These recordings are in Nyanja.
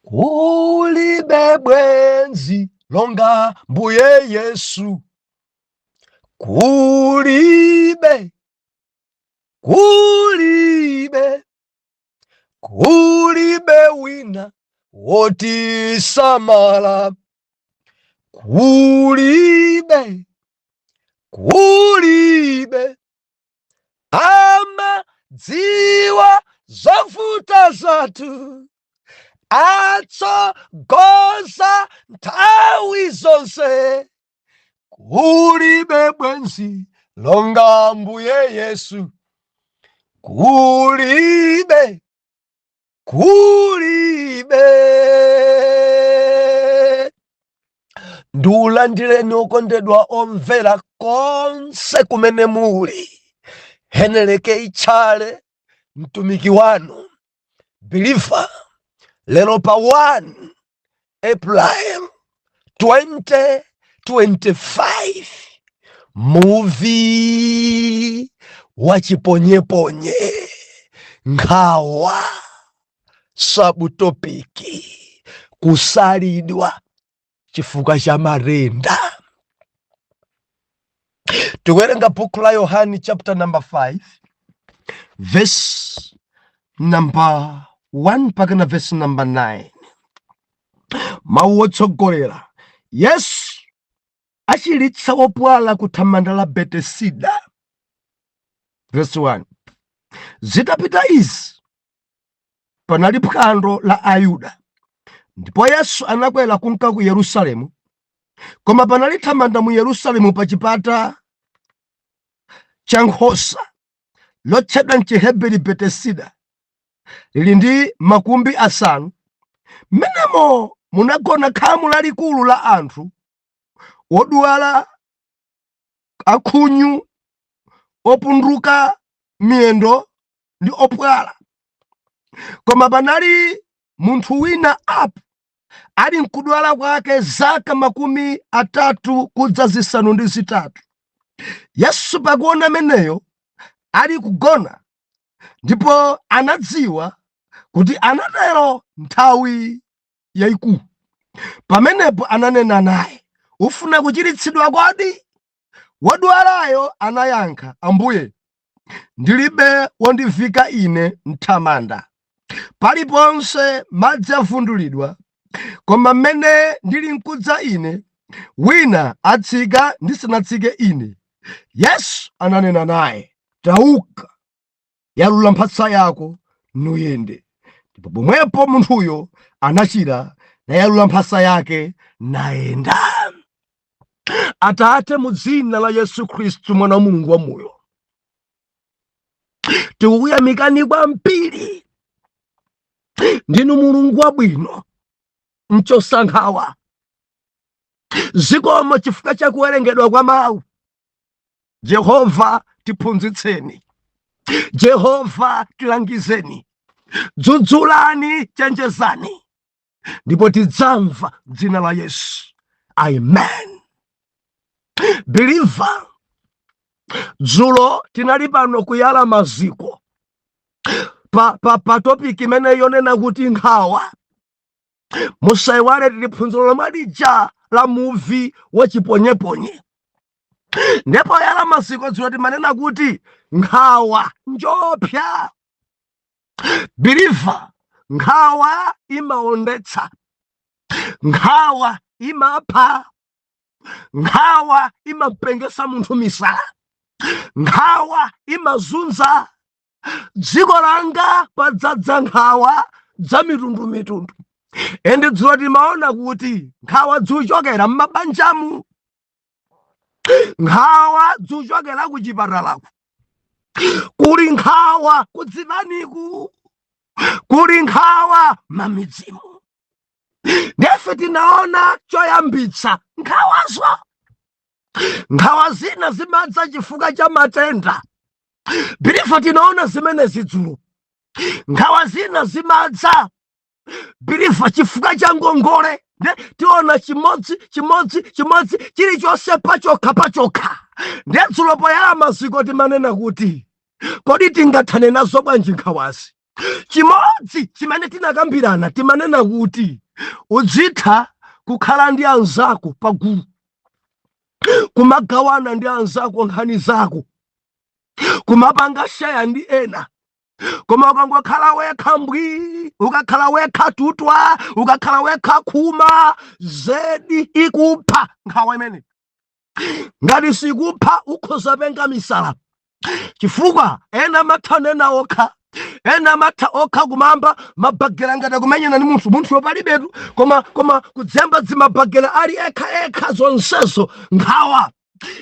Kulibe bwenzi longa Mbuye Yesu, kulibe, kulibe, kulibe wina wotisamala, kulibe, kulibe amadziwa zovuta zathu, atsogoza nthawi zonse. Kulibe bwenzi longa Mbuye Yesu, kulibe, kulibe. Ndiulandireni okondedwa omvera konse kumene muli. Heneleke Tchale, mtumiki wanu believer, lero pa 1 April 2025, muvi wachiponyeponye, nkhawa, subtopic kusalidwa chifukwa cha matenda. Tikuwerenga buku la Yohani chapter number 5 verse number 1 mpaka na verse number 9. Mawu otsogolera: Yesu achiritsa wodwala ku thamanda la Betesida. Verse 1: Zitapita izi, panali phwando la Ayuda, ndipo Yesu anakwera kunka ku Yerusalemu. Koma panali thamanda mu Yerusalemu pa chipata cha nkhosa, lotchedwa mchiheberi Betesida, lili ndi makumbi asanu. Mmenemo munagona khamu lalikulu la anthu, odwala, akhunyu, opunduka miyendo ndi opuwala. Koma panali munthu wina apo ali mkudwala kwake zaka 38. Yesu pakuona ameneyo ali kugona, ndipo anadziwa kuti anatero nthawi yayikulu, pamenepo ananena naye, "Ufuna kuchiritsidwa kodi?" Wodwalayo anayankha, "Ambuye, ndilibe wondiviika ine mthamanda paliponse madzi avundulidwa, koma mmene ndili nkudza ine, wina atsika ndisanatsike ine." Yesu ananena naye, "Tauka, yalula mphasa yako nuyende." Ndipo pomwepo munthuyo anachira, nayalula mphasa yake, nayenda. Atate, mu dzina la Yesu Khristu, mwana wa Mulungu wamoyo, tikukuyamikani kwambiri. Ndinu Mulungu wabwino, mchotsankhawa. Zikomo chifukwa cha kuwerengedwa kwa mawu. Jehova, tiphunzitseni. Jehova, tilangizeni, dzudzulani, chenjezani, ndipo tidzamva dzina la Yesu, amen. Believer, dzulo tinali pano kuyala maziko pa topic imene yonena kuti nkhawa. Musayiwale, tili phunziro lomwe lija la muvi wachiponyeponye, ndipo yala maziko dzulo timanena kuti nkhawa njoopsa. Believer, nkhawa imaondetsa, nkhawa imapha, nkhawa imapengesa munthu misala, nkhawa imazunza. Dziko langa padzadza nkhawa za mitundumitundu. And dzulo timaona kuti nkhawa zikuchokera m'mabanjamu, nkhawa zikuchokera kuchipatalaku, kuli nkhawa kudzipaniku, kuli nkhawa mamidzimu. Ndefe tinaona choyambitsa nkhawazo. Nkhawa zina zimadza chifukwa cha matenda. Believer, tinaona zimene zidzulo. Nkhawa zina zimadza, believer, chifukwa cha ngongole. Nde tiona chimodzi chimodzi chimodzi, chilichonse pachokha pachokha. Nde dzulo poyala maziko timanena kuti kodi tingathane nazo bwanji nkhawazi? Chimodzi chimene tinakambirana, timanena kuti udzitha kukhala ndi anzako pagulu, kumagawana ndi anzako nkhani zako, kumapanga share ndi ena. Koma ukangokhala wekha mbwi, ukakhala wekha tutwa, ukakhala wekha khuma, zedi ikupha nkhawa imene. Ngati sikupha, ukhoza penga misala, chifukwa ena amatha nena okha, ena amatha okha kumamba mabagera ngati akumenyana ndi munthu, munthu palibetu, koma kudzemba dzimabagera ali ekha ekha. Zonsezo nkhawa.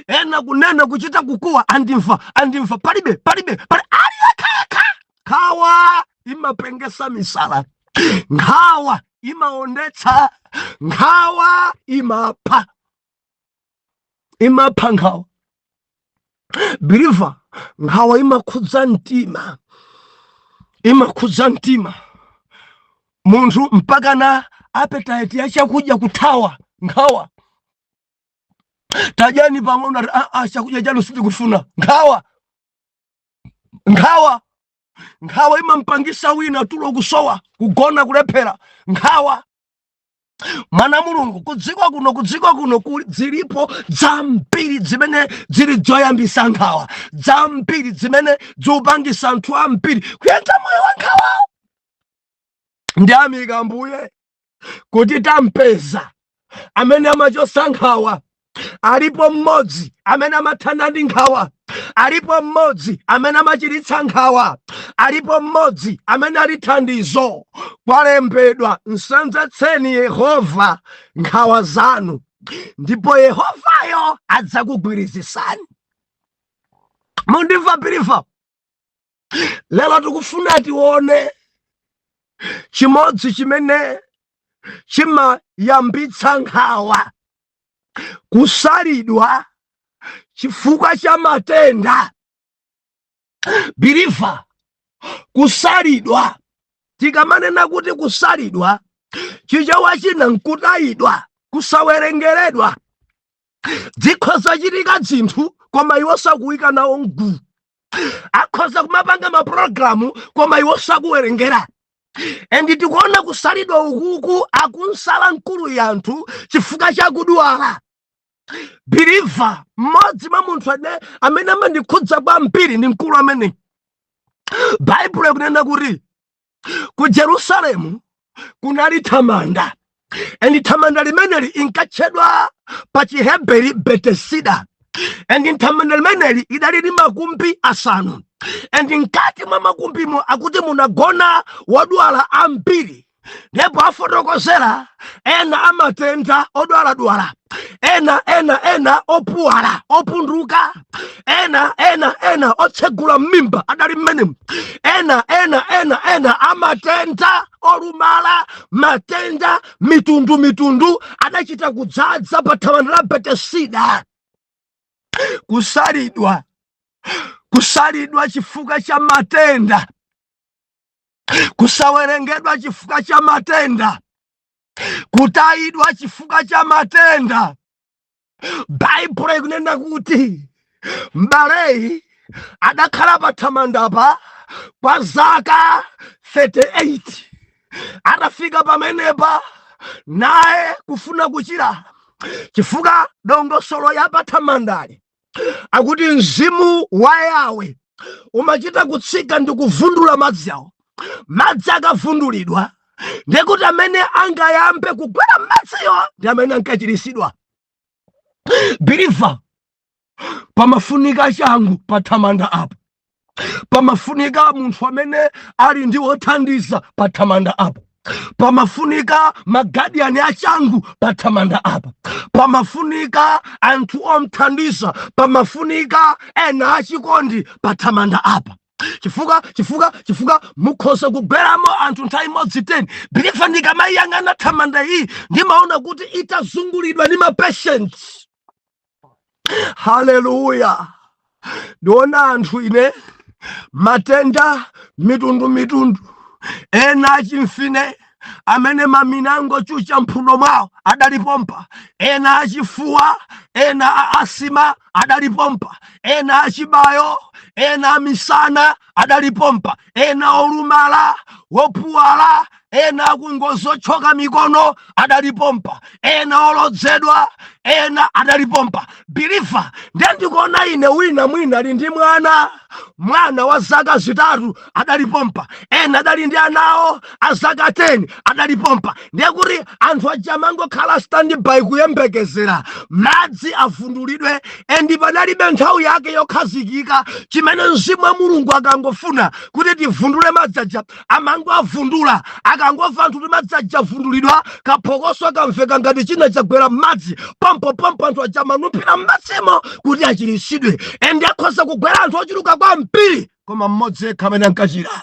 Ena kunena, kuchita kukuwa, "Andimva, andimva!" Palibe, palibe, pali ali ekha ekha. Nkhawa imapengesa misala, nkhawa imaondetsa, nkhawa imapha, imapha nkhawa. Believer, nkhawa imakhudza mtima, imakhudza mtima munthu mpaka na appetite ya chakudya kuthawa nkhawa. "Tadyani pang'ono," ati, "Ah, ah, chakudya chanu sitikufuna." Nkhawa, nkhawa, nkhawa imampangisa wina tulo kusowa, kugona kulephera, nkhawa. Mwana Mulungu, kudziko kuno, kudziko kuno zilipo zambiri zimene zili zoyambisa nkhawa, zambiri zimene zikupangisa anthu ambiri kuyenda moyo wa nkhawa. Ndiyamika Mbuye kuti tampeza amene amachosa nkhawa. Alipo mmodzi amene amathana ndi nkhawa, alipo mmodzi amene amachiritsa nkhawa, alipo mmodzi amene ali thandizo. Kwalembedwa, "Msenzetseni Yehova nkhawa zanu, ndipo Yehovayo adzakugwirizisani." Mundimva, believer? Lero tikufuna tione chimodzi chimene chimayambitsa nkhawa: kusalidwa chifukwa cha matenda. Believer, kusalidwa, tikamanena kuti kusalidwa, Chichewa china nkutayidwa, kusawerengeredwa. Zikhoza chitika zinthu, koma iwo sakuwika nawo mgulu. Akhoza kumapanga mapulogalamu, koma iwo sakuwerengera. And tikuona kusalidwa ukuku, akunsala mkulu yanthu chifukwa chakudwala. Believer, mmodzi mwa munthu amene amandikhudza kwambiri ndi mkulu amene Baibulo ikunena kuti ku Jerusalemu kunali thamanda, and thamanda limeneli inkatchedwa pa Chiheberi Betesida, and thamanda limeneli idali ndi makumbi asanu, and mkati mwa makumbimo akuti munagona wadwala ambiri. Ndipo afotokozera ena amatenda odwaladwala, ena ena ena opuwala, opunduka, ena ena ena otsegula m'mimba adali mmenemu, ena ena ena ena amatenda olumala, matenda mitundu mitundu adachita kudzaza pa thamanda la Betesida. Kusalidwa, kusalidwa chifukwa cha matenda, kusawerengedwa chifukwa cha matenda, kutayidwa chifukwa cha matenda. Baibulo ikunena kuti m'baleyi adakhala pa thamandapa kwa zaka 38. Atafika pamenepa naye kufuna kuchira, chifukwa dongosolo ya pathamandali akuti mzimu wa Yawe umachita kutsika ndi kuvundula madzi awo. Madzi akavundulidwa, ndekuti amene angayambe kugwera madziyo ndi amene ankachirisidwa. Believer, pamafunika changu pathamanda apo, pamafunika munthu amene ali ndi wothandiza pathamanda apo, pamafunika magadiyani achangu pathamanda apa, pamafunika anthu omthandiza, pamafunika ena achikondi pathamanda apa, chifukwa mukhoza kugweramo anthu nthawi imodzi 10. Believer, ndikamayiyang'ana thamanda iyi, ndimaona kuti itazungulidwa ndi mapatients. Haleluya! Ndiona anthu ine matenda mitundu mitundu, ena achimfine, Amene mamina angochucha mphuno mwawo adalipompa, ena achifuwa, ena a asima adalipompa, ena achibayo, ena amisana adalipompa, ena olumala, wopuwala, ena akungozochoka mikono adalipompa, ena olodzedwa, ena adalipompa. Believer, ndiye ndikuona ine wina mwina ali ndi mwana, mwana wa zaka 3 adalipompa, ena adali ndi anawo a zaka 10 adalipompa. Ndiye kuti anthu aja amangokhala standby kuyembekezera madzi avundulidwe, and panalibe nthawi yake yokhazikika chimene Mzimu wa Mulungu akangofuna kuti tivundule madzi aja amangoavundula. Akangomva anthu kuti madzi aja avundulidwa, kaphokoso akamveka ngati china chagwera m'madzi, pompopompo anthu aja amanumphira m'madzimo kuti achiritsidwe. And akhoza kugwera anthu ochuluka kwambiri, koma mmodzi yekha amene ankachira.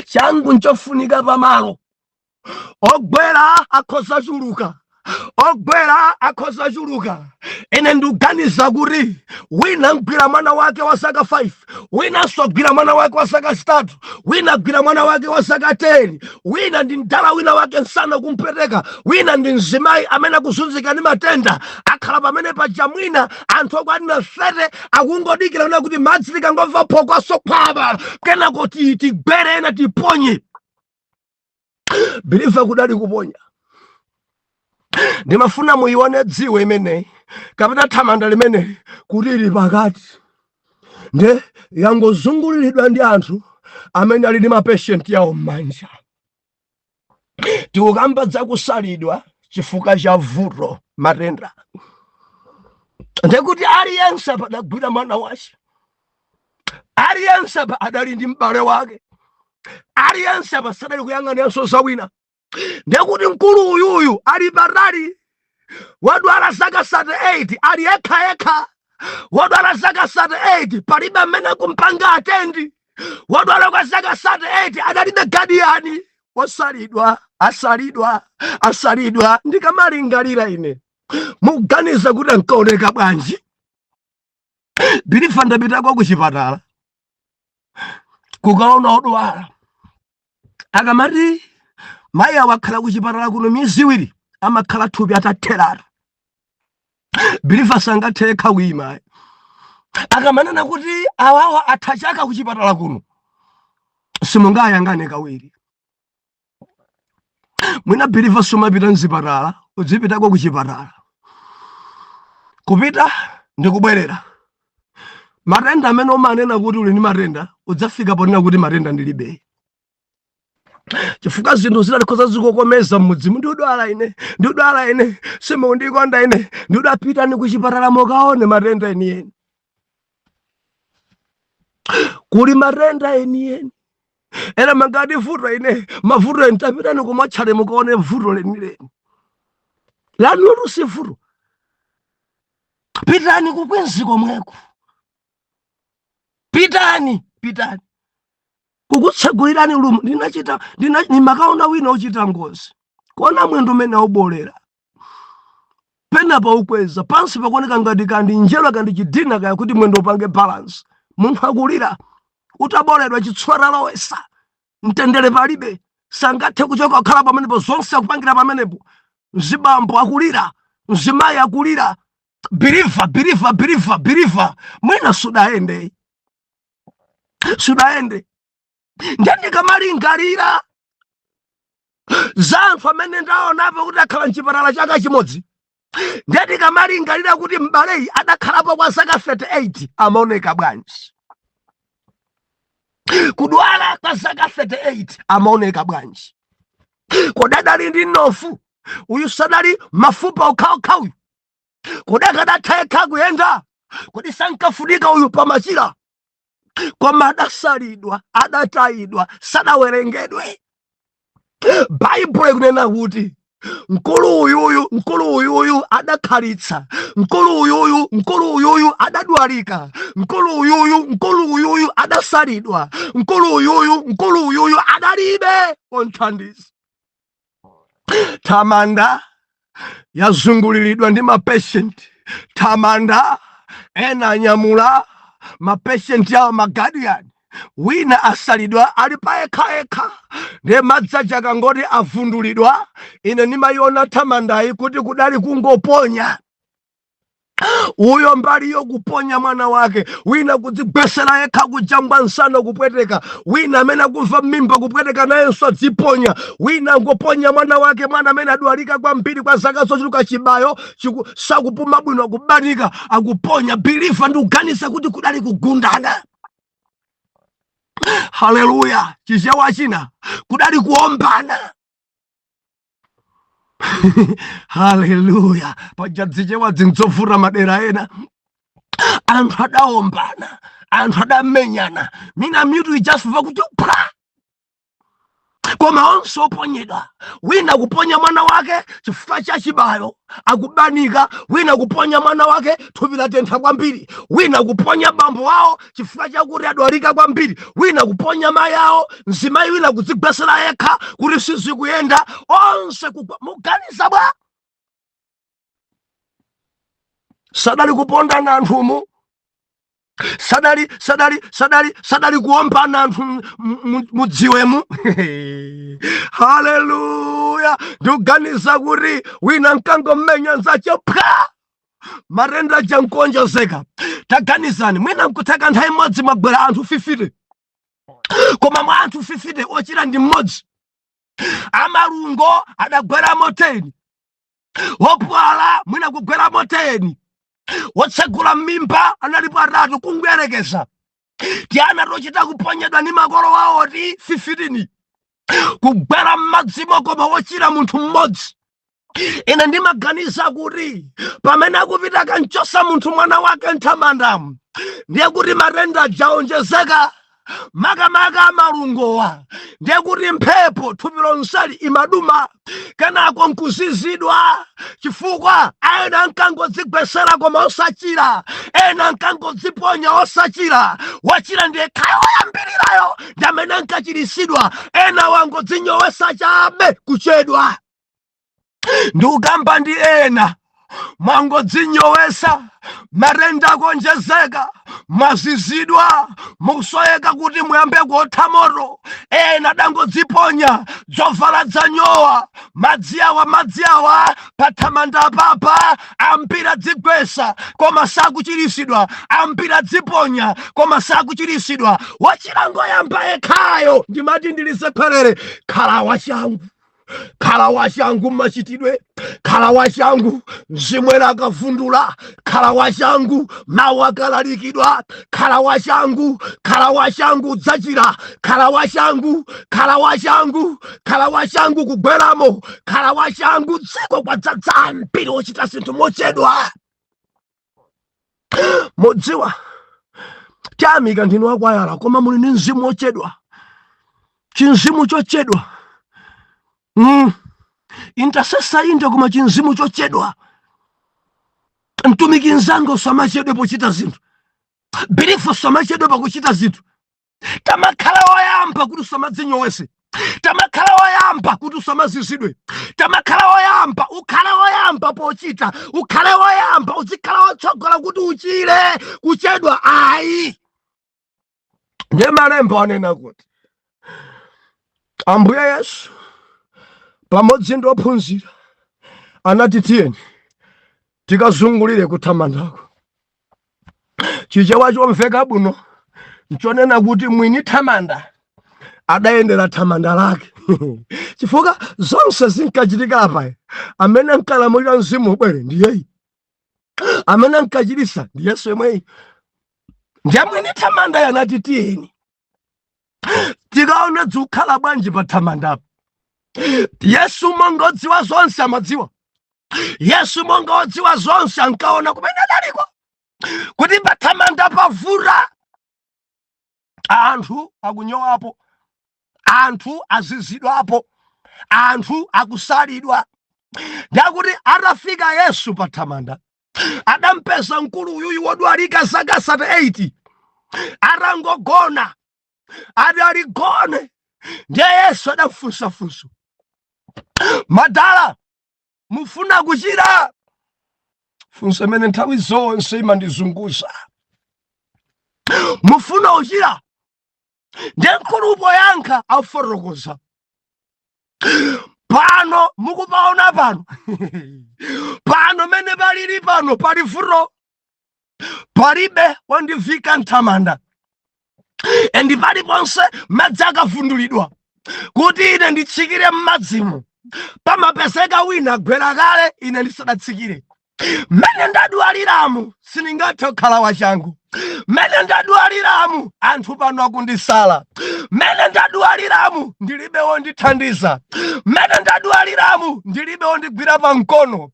Changu nchofunika pamalo. Ogwera akhoza chuluka, ogwera akhoza chuluka. Ine ndikuganiza kuti wina mgwira mwana wake wa zaka 5, winanso agwira mwana wake wa zaka 3, wina agwira mwana wake wa zaka 10, wina ndi mdala wina wake msana kumpweteka, wina ndi mzimayi amene akuzunzika ndi matenda, akhala pamene paja. Mwina anthu okwanira 30 akungodikira una kuti madzi tikangomva phokoso khwaba, kenako tigwere, ena tiponye. Believer, kudali kuponya. Ndimafuna muione dziwe imeneyi kapena thamanda limeneli kuti ili pakati, nde yangozunguliridwa ndi anthu amene ali ndi mapatient yawo m'manja. Tikukamba zakusalidwa chifukwa cha vuto, matenda. Ndekuti aliyense padagwira mwana wace, aliyense pa adali ndi m'bale wake, aliyense apa sadali kuyang'aniranso za wina. Ndekuti mkulu uyuyu ali patali, wadwala zaka 38, ali yekha yekha, wadwala zaka 38, palibe amene kumpanga attend, wadwala kwa zaka 38, adalibe guardian, wasalidwa, asalidwa, asalidwa. Ndikamalingalira ine, mukuganiza kuti ankaoneka bwanji? Believer, ndapitako kuchipatala kukaona odwala. Akamati mayi awo akhala kuchipatala kuno miyezi 2, amakhala thupi atatheratu. Believer, sangathe yekha kuyima. Akamanena kuti awawa atha chaka kuchipatala kuno, simungayangane kawiri. Mwina, believer, sumapita mzipatala, udzipitako kuchipatala, kupita ndi kubwerera. Matenda amene umanena kuti uli ndi matenda, udzafika ponena kuti matenda ndilibe, chifukwa zinthu zinalikhoza zikokomeza mmudzimu. Ndidwala ine, ndidwala ine, simundikonda ine, ndidapitani kuchipatala mukaone matenda enieni. Kuli matenda enieni. Ena mangati vuto ine, mavuto eni, tapitani kumotchale mukaone vuto lenileni. Lanulo si vuto. Pitani kukwinzi komweko, pitani, pitani kukutsegulirani lumo. Ndinachita ndimakaona wina ochita ngozi, kuona mwendo umene aubolera pena paukweza pansi, pakuoneka ngati kandi njerwa kandi chidina kaya kuti mwendo upange balance. Munthu akulira utaboledwa chitsulo talowesa, mtendere palibe, sangathe kuchoka kukhala pamenepo, zonse akupangira pamenepo. Mzibambo akulira, mzimayi akulira. Believer, believer, believer, believer, mwina sudaende, sudaende. Ndiye ndikamalingalira za anthu amene ndaonapo kuti akhala mchipatala chaka chimodzi, ndiye ndikamalingalira kuti m'baleyi adakhalapo kwa zaka 38, amaoneka bwanji? Kudwala kwa zaka 38, amaoneka bwanji? Kodi adali ndi mnofu uyu? Sadali mafupa okhaokha uyu? Kodi akadatha yekha kuyenda? Kodi sankafunika uyu pamachira? Koma adasalidwa, adatayidwa, sadawerengedwe. Baibulo ikunena kuti mkulu uyuyu, mkulu uyuyu adakhalitsa, mkulu uyuyu, mkulu uyuyu adadwalika, mkulu uyuyu, mkulu uyuyu adasalidwa, mkulu uyuyu, mkulu uyuyu adalibe onthandiza. Thamanda yazunguliridwa ndi mapatient. Thamanda ena anyamula mapatient yawo, maguardian. Wina asalidwa ali payekhayekha, ndiye madzi aja akangoti avundulidwa, ine ndimayiona thamandayi kuti kudali kungoponya uyo mbaliyo, kuponya mwana wake, wina kudzigwesera yekha, kujambwa msana kupweteka, wina amene akumva mmimba kupweteka nayenso adziponya, wina ngoponya mwana wake, mwana amene adwalika kwambiri kwa zaka zochuluka, chibayo sakupuma bwino, akubanika, akuponya. Believer, ndikuganiza kuti kudali kugundana. Haleluya! Chichewa china, kudali kuombana. Haleluya! Paja zichewa zinzovuta madera ena. Anthu adaombana, anthu adamenyana, mina mitu ijafuva kuti phwa, koma onse oponyedwa. Wina kuponya mwana wake chifukwa cha chibayo, akubanika, wina kuponya mwana wake, thupi latentha kwambiri, wina kuponya bambo wawo chifukwa chakuti adwalika kwambiri, wina kuponya mayi awo, mzimayi wina kudzigwesera yekha kuti sizikuyenda, onse kugwa. Muganiza bwa? Sadali kupondana anthumu, sadali sadali sadali sadali kuombana anthu mudziwemu. Haleluya! Ndikuganiza kuti wina mkangomenya nzache, phwa, matenda aja nkuonjezeka. Taganizani, mwina nkutheka nthawi imodzi mwagwera anthu 50, koma mwa anthu 50 ochira ndi mmodzi. Amalungo adagweramo 10, wopwala mwina kugweramo 10, wotsegula m'mimba analipo atatu, kungoyerekeza. Tiana tochita kuponyedwa ndi makolo awo ti 15 kugwera m'madzimo, koma wochira munthu mmodzi. Ine ndimaganiza kuti pamene akupita kanchosa munthu mwana wake nthamandamu, ndiye kuti matenda ajaonjezeka, makamaka amalungowa, ndiye kuti mphepo thupi lonseli imaduma, kenako nkuzizidwa, chifukwa ena ankangodzigwesera koma osachira, ena ankangodziponya osachira. Wachira ndiye khayo oyambirirayo ndi amene ankachirisidwa, ena wangodzinyowesa chabe, kuchedwa. Ndikukamba ndi ena mwangodzinyowesa, matenda akonjezeka, mwazizidwa, mukusoyeka kuti muyambe kuotha moto. Ena adangodziponya, dzovala dzanyowa, madzi awa, madzi awa pathamanda papa. Ambiri adzigwesa koma sakuchirisidwa, ambiri adziponya koma sakuchirisidwa, wachilango yamba yekhayo. Ndimati ndilize khwerere: khala wachangu, khala wachangu machitidwe, khala wachangu mzimwera akavundula, khala wachangu mawu akalalikidwa, khala wachangu, khala wachangu, udzachira. Khala wachangu, khala wachangu, khala wachangu kugweramo, khala wachangu. Dziko kwadzadza ambiri ochita zinthu mochedwa. Mudziwa tiyamika ndinu akwayala, koma muli ndi mzimu wochedwa, chinzimu chochedwa. Intercessor inde, koma chinzimu chochedwa. Mtumiki mzanga, usamachedwe pochita zinthu. Believer, usamachedwe pakuchita zinthu. Tamakhala woyamba kuti usamadzinyowese, tamakhala woyamba kuti usamazizidwe, tamakhala woyamba, ukhale woyamba pochita, ukhale woyamba, uzikhala wotsogola kuti uchire. Kuchedwa ayi. Ndiye malembo anena kuti Ambuye Yesu pamodzi ndi ophunzira anati, "Tiyeni tikazungulire kuthamandako." Chichewa chomveka bwino nchonena kuti mwini thamanda adayendera thamanda lake, chifukwa zonse zinkachitika apa, amene ankalamulira mzimu ubwere ndiyeyi, amene ankachirisa ndi Yesu yemweyi. Ndiye mwini thamanda yanati, "Tiyeni tikaone dzikukhala bwanji pa thamandapo." Yesu monga odziwa zonse amadziwa, Yesu monga odziwa zonse ankaona kumene adaliko kuti pathamanda pavuta, anthu akunyowapo, anthu azizidwapo, anthu akusalidwa. Ndakuti atafika Yesu pathamanda, adampeza mkulu uyuyu wodwalika zaka 38 atangogona, ati aligone. Ndiye Yesu adafunsa funso, "Madala, mufuna kuchira?" Funso imene nthawi zonse imandizunguza: mufuna uchira? Ndiye mkulu poyankha afotokoza pano, mukupaona pano, pano mene palili pano, pali vuto, palibe wandivika mthamanda, and paliponse madzi akavundulidwa kuti ine nditsikire m'madzimo, pamapezeka wina agwera kale ine ndisadatsikire. Mmene ndadwaliramu sindingathe kukhala wachangu. Mmene ndadwaliramu anthu pano akundisala. Mmene ndadwaliramu ndilibe wondithandiza. Mmene ndadwaliramu ndilibe wondigwira pa mkono,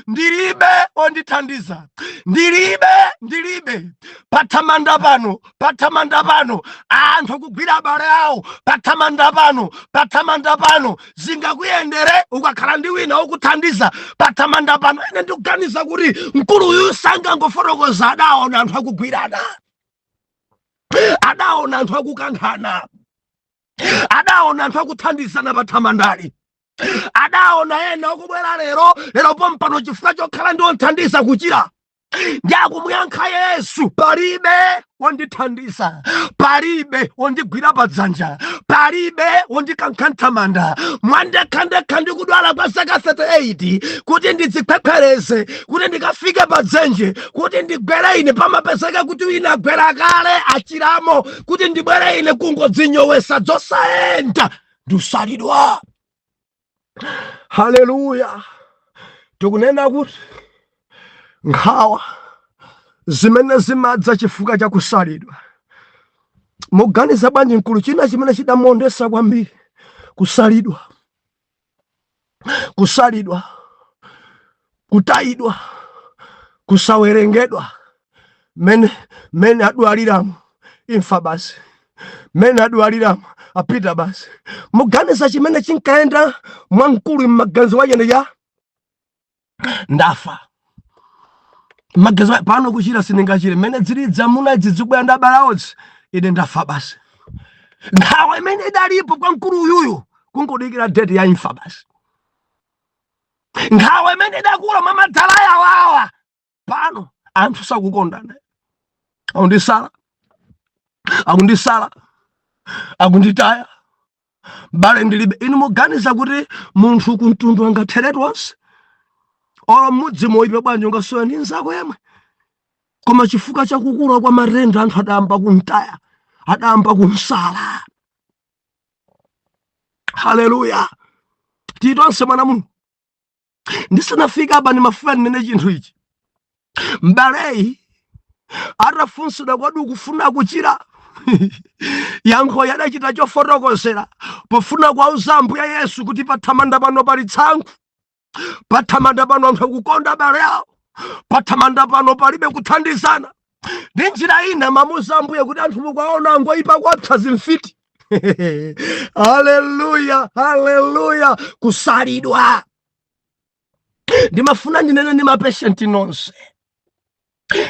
ndilibe wondithandiza, ndilibe, ndilibe. Pathamanda pano, pathamanda pano anthu akugwira abale awo. Pathamanda pano, pathamanda pano zingakuyendere ukakhala ndi wina wokuthandiza. Pathamanda pano ine ndikuganiza kuti mkulu uyu sangangofotokoza, adaona anthu akugwirana, adaona anthu akukankhana, adaona anthu akuthandizana pathamandali, adaona ena okubwera lero lero pompano chifukwa chokhala ndi onthandiza kuchira. Ndi akumuyankha Yesu, palibe wondithandiza, palibe wondigwira padzanja, palibe wondikankha mthamanda. Mwandekhandekha ndikudwala kwa zaka 38, kuti ndidzikhwekhwereze kuti ndikafike padzenje kuti ndigwere ine, pamapezeka kuti wina agwera kale achiramo. Kuti ndibwere ine kungodzinyowesa, dzosayenda, ndiusalidwa. Haleluya! Tikunena kuti nkhawa zimene zimadza chifukwa cha kusalidwa. Muganiza bwanji mkulu china chimene chidamondesa kwambiri? Kusalidwa, kusalidwa, kutayidwa, kusawerengedwa. Mene mene adwaliramo, imfa basi. Mene adwaliramo, apita basi. Muganiza chimene chinkayenda mwa mkulu m'maganizo wachene ya ndafa maganizo pano, kuchira sindingachire, mmene dzili dzamuna idzi zikubwera ndi abale awodzi, ine ndafa basi. Nkhawa imene idalipo kwa mkulu uyuyu, kungodikira date ya imfa basi. Nkhawa imene idakula mwa madala yawawa pano, anthu sakukondana, akundisala, akundisala, akunditaya, bale ndilibe. Inu muganiza kuti munthu kumtundu angatheretu onse, olo mmudzi moyipe bwanji ungasowe ndi nzako yemwe? Koma chifukwa chakukula kwa matenda, anthu adayamba kumtaya, adayamba kumsala. Haleluya! Titonse mwana Mulungu, ndisanafika apa ndimafuna ndinene chinthu ichi. Mbaleyi atafunsidwa, "Kodi ukufuna kuchira?" yankho yadachita chofotokozera pofuna kuwauza Ambuye Yesu kuti pathamanda pano pali tsankhu, pathamanda pano anthu akukonda abale awo, pathamanda pano palibe kuthandizana. Ndi njira ina mamuza Ambuye kuti anthu mukuwaona angoyipa kwapsa zimfiti. Haleluya, haleluya! Kusalidwa. Ndimafuna ndinene ndi mapatient nonse,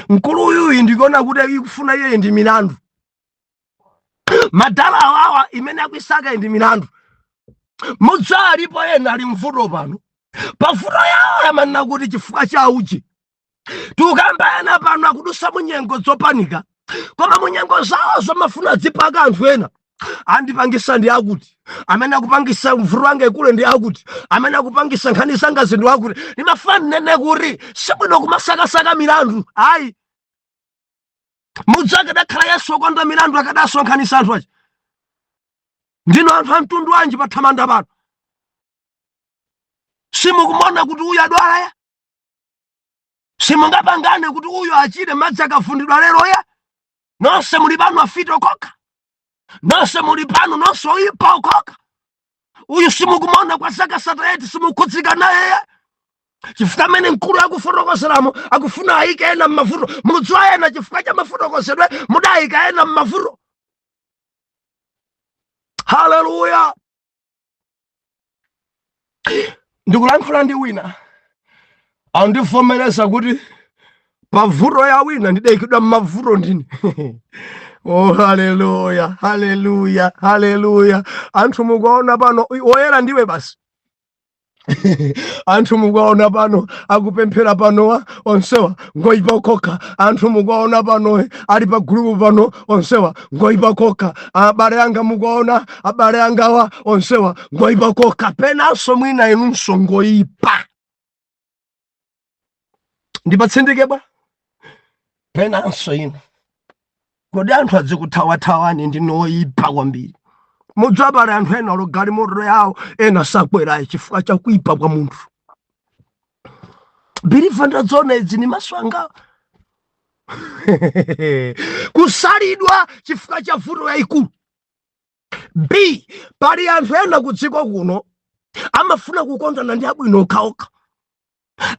mkulu uyuyi ndikuona kuti ikufuna iyeyi ndi milandu. Madala awawa imene akuisaka ndi milandu. Mudza alipo ena ali mvuto pano, pavuto yawo amanena kuti chifukwa cha uji. Tikukamba ena pano akudusa munyengo zopanika, koma munyengo zawo zomafuna dzipaka anthu ena, andipangisa ndi akuti, amene akupangisa mvuto wanga ikule ndi akuti, amene akupangisa nkhani zanga zinthu akuti. Ndimafuna ndinene kuti sibwino kumasakasaka milandu, ayi. Mudzi akadakhala Yesu okonda milandu, akadasonkhanisa anthu aja, "Ndino anthu a mtundu wanji pathamanda pano? Simukumona kuti uyu adwala ya? Simungapangane kuti uyu achire madzi akafundidwa lero ya? Nonse muli pano afiti okokha, nonse muli pano nonse oyipa okokha. Uyu simukumona kwa zaka 38, simukhudzika naye ya?" Chifukwa amene mkulu akufotokozeramo akufuna ayike ena m'mavuto. Mudziwa ena chifukwa cha mafotokozedwe mudayika ena m'mavuto. Haleluya! Ndikulankhula ndi wina, andivomereza kuti pavuto ya wina ndidayikidwa m'mavuto ndine. Oh, haleluya, haleluya, haleluya! Anthu mukuona pano, woyera ndiwe basi. Anthu mukuwaona pano akupemphera panowa onsewa ngoyipa kokha. Anthu mukuwaona pano ali pa gulupu pano onsewa ngoyipa kokha. Abale anga mukuwaona, abale angawa onsewa ngoyipa kokha. Penanso mwina inunso ngoyipa. Ndipatsindike bwa penanso inu. Kodi anthu adzikuthawathawani ndinu oyipa kwambiri? Mudziwa pali anthu ena olo galimoto yawo ena sakwerayi chifukwa cha kuipa kwa munthu. Believer, ndadziona idzi ni maso anga. Kusalidwa chifukwa cha vuto yayikulu. B, pali anthu ena ku dziko kuno amafuna kukondana ndi abwino okhaokha.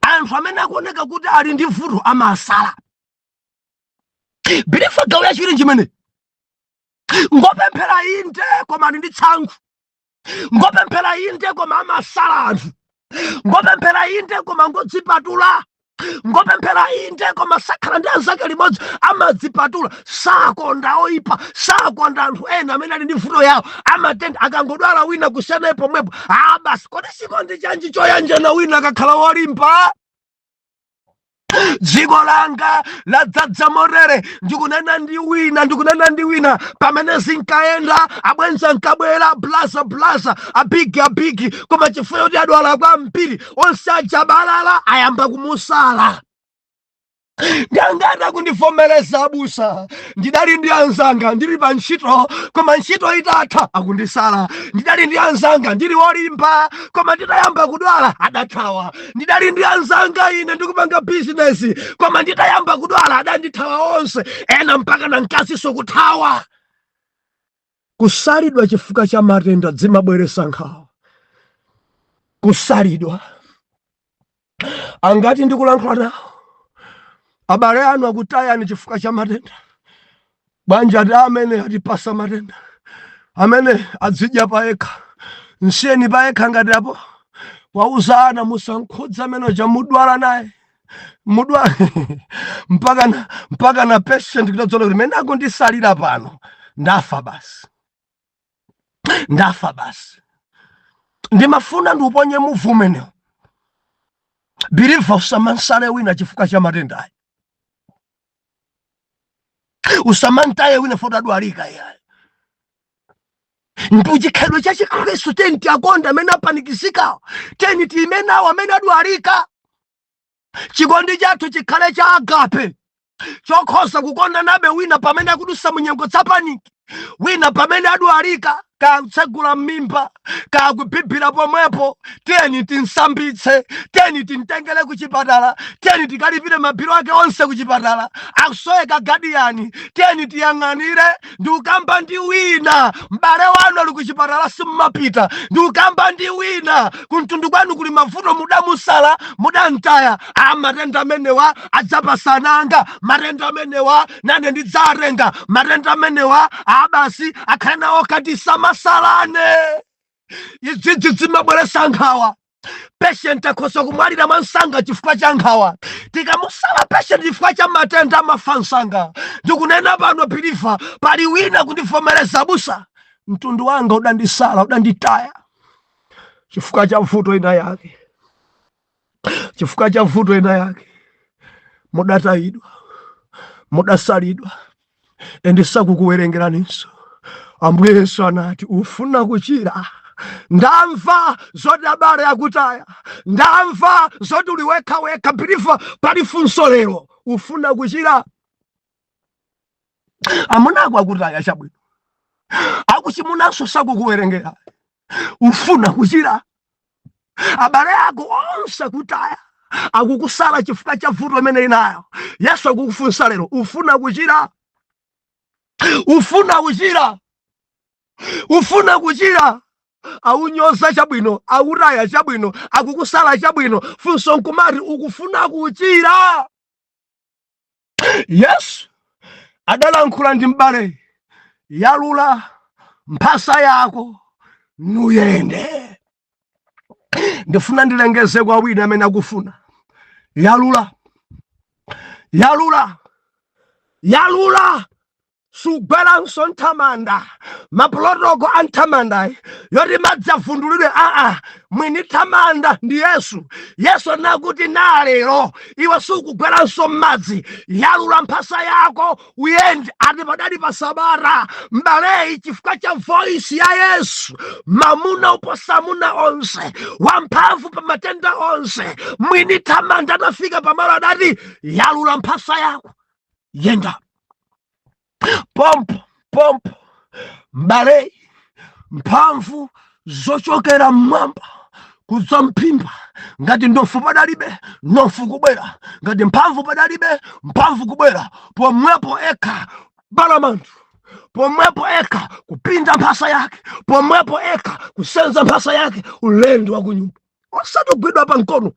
Anthu amene akuoneka kuti ali ndi vuto amasala. Believer, gawo yachiwiri nchimene ngopemphera inde, koma ali ndi tsankhu. Ngopemphera inde, koma amasala anthu. Ngopemphera inde, koma ngodzipatula. Ngopemphera inde, koma sakhala ndi anzake limodzi, amadzipatula, sakonda oyipa, sakonda anthu ena amene ali ndi vuto yawo. Amatenda akangodwala wina kusiyana pomwepo, ah basi. Kodi chikondi chanji choyanjana wina akakhala wolimba? Dziko langa ladzadza motere. Ndikunena ndi wina, ndikunena ndi wina. Pamene zinkayenda, abwenza nkabwera, blaza blaza, abigi abigi, koma chifukwa choti adwala kwambiri, onse ajabalala, ayamba kumusala. Ndangati kundivomereza, abusa, ndidali ndi anzanga ndili pa ntchito, koma ntchito itatha akundisala. Ndidali ndi anzanga ndili wolimba, koma nditayamba kudwala adathawa. Ndidali ndi anzanga ine ndikupanga bizinesi, koma nditayamba kudwala adandithawa onse, ena mpaka na mkaziso kuthawa. Kusalidwa chifukwa cha matenda dzimabweresa nkhawa. Kusalidwa. Angati ndikulankhula nawo, abale anu akutayani chifukwa cha matenda? Bwanja ati amene atipasa matenda amene adzidya payekha, nsiyeni payekha. Ngati apo wauza ana, musankhudza amene chamudwala naye, mudwala mpaka na patient kutadzola kuti mene akundisalira pano, ndafa basi, ndafa basi. Ndimafuna ndiuponye muvu umenewo. Believer, usamansale wina chifukwa cha matenda ayi. Usamantaye wina foti adwalika iyayi. Ndi chikhalidwe cha Chikhristu. Teni tiakonda amene apanikizikawo, teni tiime nawo amene adwalika. Chikondi chathu chikhale cha agape, chokhoza kukonda nabe wina pamene akudusa munyengo za panic, wina pamene adwalika, kakutsegula m'mimba, kakubhibhira pomwepo. Tiyeni tinsambitse, tiyeni timtengere ku chipatala, tiyeni tikalipire mabiro ake onse ku chipatala. Akusoweka guardian, tiyeni tiyang'anire. Ndikukamba ndi wina, m'bale wanu ali ku chipatala, simmapita. Ndikukamba ndi wina, kumtundu kwanu kuli mavuto, mudamusala, mudamtaya. A matenda amenewa adzapasananga, matenda amenewa nane ndidzatenga, matenda amenewa abasi akhale nawo. Kati samasalane. Idzidzi zimabweresa nkhawa. Patient akhoza kumwalira mwansanga chifukwa cha nkhawa. Tikamusala patient chifukwa cha matenda, amafa msanga. Ndikunena pano, believer, pali wina kundivomereza, abusa, mtundu wanga udandisala, udanditaya chifukwa cha vuto ina yake, chifukwa cha vuto ina yake mudatayidwa, mudasalidwa, endisakukuwerengeraninso. Ambuye Yesu anati, "Ufuna kuchira? Ndamva zoti abale akutaya, ndamva zoti uli wekha wekha." Believer, pali funso lero: ufuna kuchira? Amuna ako akutaya, chabwino, akuchimunanso sakukuwerengera. Ufuna kuchira? Abale ako onse akutaya, akukusala chifukwa cha vuto imene inayo. Yesu akukufunsa lero: ufuna kuchira? Ufuna kuchira? Ufuna kuchira? Aunyoza, chabwino, akutaya, chabwino, akukusala, chabwino. Funso nkumati, ukufuna kuchira? Yesu adalankhula ndi m'bale, "Yalula mphasa yako nuyende." Ndifuna ndilengeze kwa wina amene akufuna: yalula, yalula, yalula. Sugweranso nthamanda, maprotocol a nthamandayi yoti madzi avundulidwe. Aa, mwini thamanda ndi Yesu. Yesu anakuti, "Na lero iwe sukugweranso m'madzi, yalula mphasa yako uyende." Ati padali pa Sabata, mbaleyi, chifukwa cha voice ya Yesu, mamuna uposa amuna onse, wamphamvu pa matenda onse, mwini thamanda, atafika pamalo adati, "Yalula mphasa yako, yenda." Pompo pompo, mbale, mphamvu zochokera mmwamba kudzamphimba. Ngati ndofu padalibe, ndofu kubwera. Ngati mphamvu padalibe, mphamvu kubwera. Pomwepo ekha balamanthu, pomwepo ekha kupinda mphasa yake, pomwepo ekha kusenza mphasa yake, ulendo wa kunyumba, osati kugwidwa pa mkono.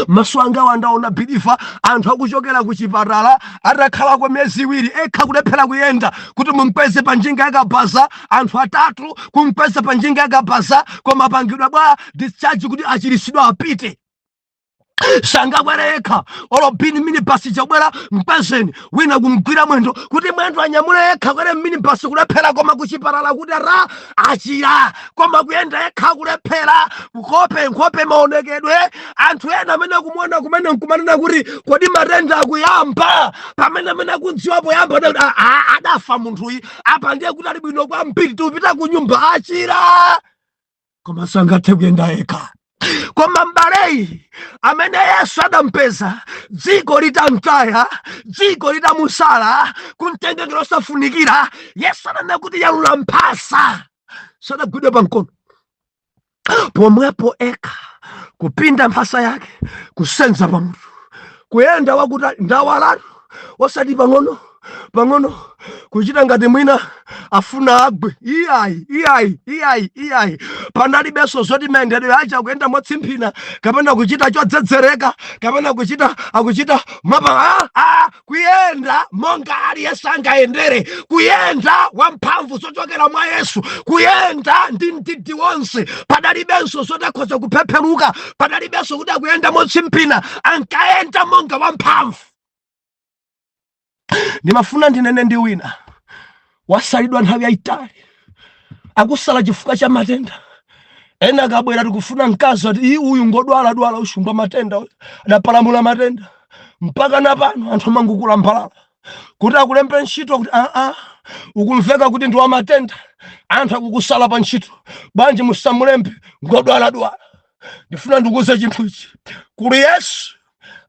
Maso anga wandaona believer, anthu akuchokera ku chipatala atakhala kwa miyezi 2 ekha kulephera kuyenda, kuti mumkweze pa njinga yakabaza, anthu atatu kumkweza pa njinga yakabaza, koma apangidwa bwa discharge kuti achirisidwa, apite. Sangakwere yekha, olo bini minibasi chabwera, mkwezeni, wina kumgwira mwendo kuti mwendo anyamule yekha kwere minibasi, kulephera. Koma kuchipatala kuti ara achira, koma kuyenda yekha kulephera. Nkhope nkhope, maonekedwe, anthu ena amene akumuona kumene nkumanena kuti, "Kodi matenda akuyamba?" Pamene amene akudziwa poyamba adati, "Ah, ah, adafa munthuyi apa, ndiye kuti ali bwino kwambiri, tikupita ku nyumba, achira." Koma sangathe kuyenda yekha. Koma mbaleyi amene Yesu adampeza dziko litamtaya, dziko litamusala, kumtengekera osafunikira, Yesu ananena kuti, "Yalula mphasa." Sadagwidwe pa mkono. Pomwepo ekha kupinda mphasa yake, kusenza pamutu, kuyenda wakuti ndawalatu, osati pang'ono pang'ono kuchita ngati mwina afuna agwe. Iyayi, iyayi, iyayi, iyayi. Panalibenso zoti mayendedwe aja akuyenda motsimphina kapena kuchita chodzedzereka kapena kuchita akuchita mwapa. Ah, ah, kuyenda monga aliyense angayendere, kuyenda wamphamvu zochokera mwa Yesu, kuyenda ndi mdidi wonse. Padalibenso zoti akhoza kuphepheruka, padalibenso kuti akuyenda motsimphina. Ankayenda monga wamphamvu. Ndimafuna ndinene ndi wina wasalidwa nthawi yayitali, akusala chifukwa cha matenda ena. Akabwera, tikufuna mkazi, ati, "Ii, uyu ngodwala dwala, ushungwa matenda uyu, adapalamula matenda." Mpaka napano anthu amangukula mphalala kuti akulembe ntchito, kuti, "Aa, ukumveka kuti ndi wamatenda, anthu akukusala pa ntchito, bwanji musamulembe, ngodwala dwala." Ndifuna ndikuuze chinthu ichi: kuli Yesu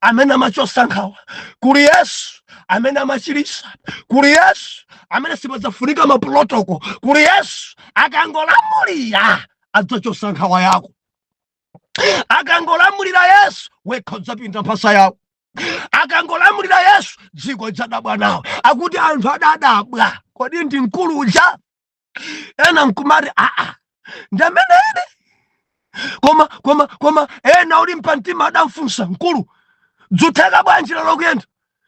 amene amachosa nkhawa, kuli Yesu amene amachirisa, kuli Yesu amene sipadzafunika maprotocol, kuli Yesu akangolamulira adzachosa nkhawa yako. Akangolamulira Yesu, wekha udzapinda mphasa yako. Akangolamulira Yesu, dziko lidzadabwa nawe. Akuti anthu adadabwa, "Kodi ndi mkulu uja?" Ena nkumati, "Aa, ndi amene ine." Koma ena uli mpamtima adamfunsa, "Mkulu, dzutheka bwanji lero kuyenda?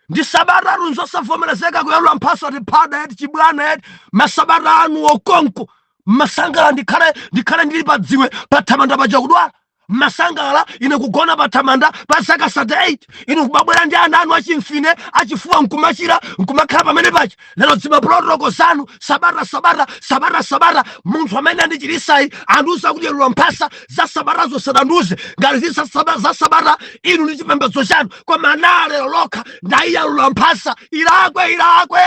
Ndi Sabata atu, nzosavomerezeka kuyalula mphasa." Ati, "Phada eti, chibwana eti, masabata anu okonko masangala, ndikhale ndili pa dziwe pathamanda paja kudwala. Masangala ine kugona pathamanda pa zaka 38, ine kumabwera ndi ana anu achimfine, achifuwa, nkumachira, nkumakhala pamene paja. Lero dzima protocol zanu, Sabata, Sabata, Sabata, Sabata. Munthu amene andichirisayi andiuza kuti yalula mphasa. Za Sabatazo sadandiuze. Ngati zili za Sabata, inu ndi chipembedzo chanu, koma na lero lokha ndayiyalula mphasa. Ilakwe, ilakwe,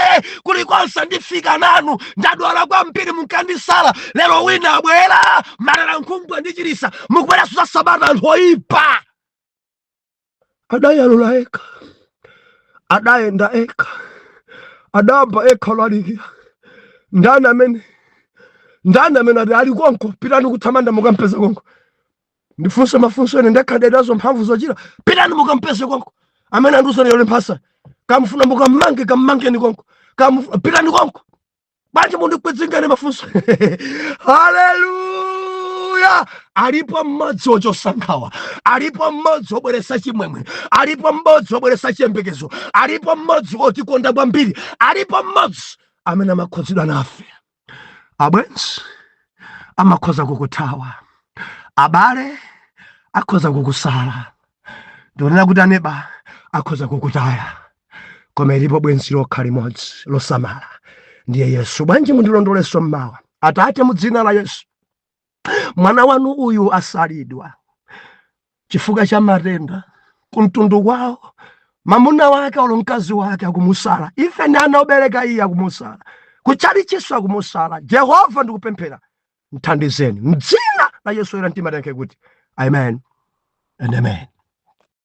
kulikonse ndifika nanu. Ndadwala kwambiri, munkandisala. Lero wina abwera malera nkhungu andichirisa, mukubweranso za Sabata. Anthu oyipa." Adayalula ekha, adayenda ekha, adamba ekha olalikira. Ndani amene, ndani amene? Ati, "Ali konko, pitani kuthamanda mukampeze konko." Ndifunse mafunso ene ndekhadedazo mphamvu zochita. "Pitani mukampeze konko amene andiuza yole mphasa. Kamufuna mukammange, kammangeni konko. Pitani konko. Bwanji mundikwedzingane mafunso?" Haleluya! Alipo mmodzi wochosa nkhawa, alipo mmodzi wobweretsa chimwemwe, alipo mmodzi wobweretsa chiyembekezo, alipo mmodzi wotikonda kwambiri, alipo mmodzi amene amakhudzidwa nafe. Abwenzi amakhoza kukuthawa, abale akhoza kukusala, ndikunena kuti aneba akhoza kukutaya, koma ilipo bwenzi lokha limodzi losamala. Ndiye Yesu. Bwanji mundilondolenso mmawa? Atate, mu dzina la Yesu, mwana wanu uyu asalidwa chifukwa cha matenda kumtundu kwawo. Mamuna wake olo mkazi wake akumusala, ife ndi ana obereka iye akumusala, kutchalichinso akumusala. Jehova, ndikupemphera, mthandizeni mdzina la Yesu. Era mtima tayankhe kuti amen and amen.